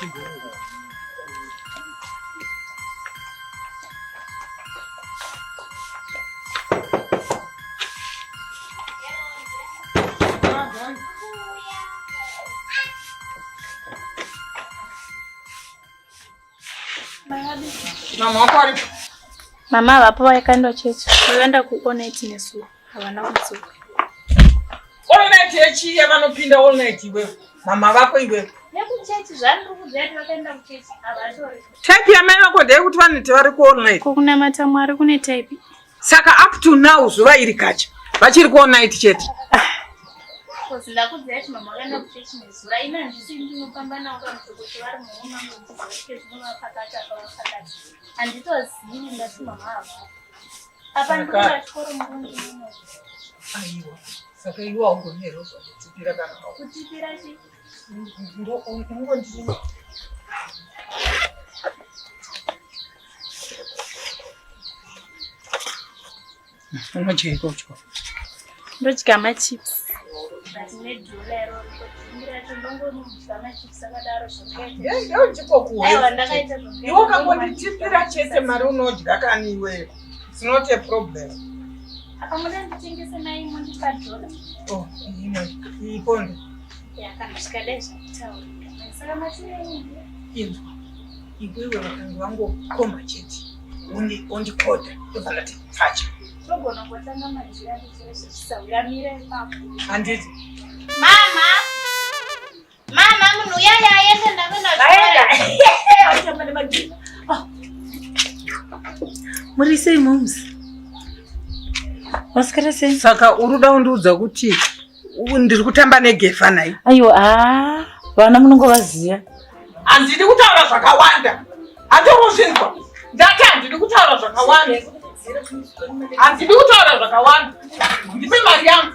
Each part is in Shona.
Mama wako aripo? Mama havapo vakaenda chechi. Vakaenda ku all night nesu. Havana kudzoka. All night yechi yavanopinda all night iwewe. Mama vako iwewe. Nekuchechi zvandiri kuziva kuti vakaenda kuchechi havatori. Type yamai vako ndeyekuti vanoti vari ku all night. Ko kunamata Mwari kune type? Saka up to now zuva iri kacha vachiri ku all night chete. Kozi ndakuziva kuti mama vakaenda kuchechi nezura ini handisi ndinofamba navo kana kuti vari muhoma kuti zvinovapakati apa vapakati. Handitozivi ndati mama havapo. Apa ndikuda chikoro murungu muno. Aiwa. Saka iwe haugoni here kuzonditipira kana kutipira chii? Ndongondii. Unodyeiko uchikoro? Ndodya machips. But nedhula iroro kuti racho ndongodya machips akadaro zvakaita. Ndakaita Iwe ukangonditipira chete mari unodya kani iweyo. It's not a problem. Apa muda nditengese mai mundipa dhola. Oh, imwe ipondo. Ya kana zvikadai zvakutaurika. Saka matinei? Inzwa. Iwewe vakange vangokoma chete. Ondikoda ndobva ndati pfacha. Togona kutanga majira zvisawira mira ipapo. Handiti. Mama! Mama munhu uya yaenda ndakuenda kuchikoro. Muri sei moms? Masikata sei? Saka uri kuda kundiudza kuti ndiri kutamba negefa nhai? Aiwa, haa, vana munongovaziva. Handidi kutaura zvakawanda. Handiri kuzvinzwa. Ndati handidi kutaura zvakawanda. Handidi kutaura zvakawanda. Ndipe mari yangu.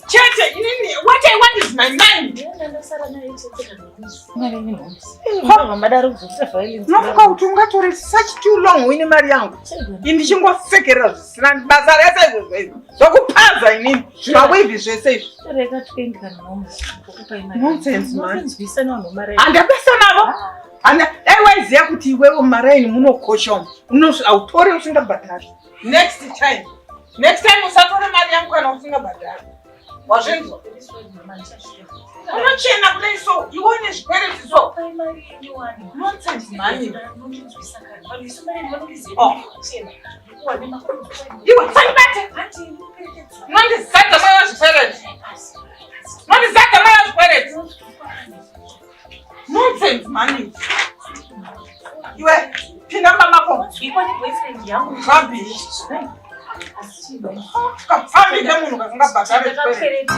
Chete inini what I want is my money. Unofunga kuti ungatore such too long uine mari yangu ini ndichingosekerera zvisina basa rese izvozvo izvi zvokupaza inini zvimawivi zvese izvi nonsense man handabasa navo dai waiziva kuti iwewe mumaraini munokosha umu hautore usingabhadhari next time next time usatore mari yangu kana usingabhadhari wazvinzwa unochena kudai so iwe une zvikwereti so nonsense mani oh. iwe sandibate unondizadza mai wazvikwereti unondizadza mai wazvikwereti Nonsense mani. Iwe pinda mumba mako. Rubbish. Kapfambi kemunhu kasingabhadhare zvikwereti.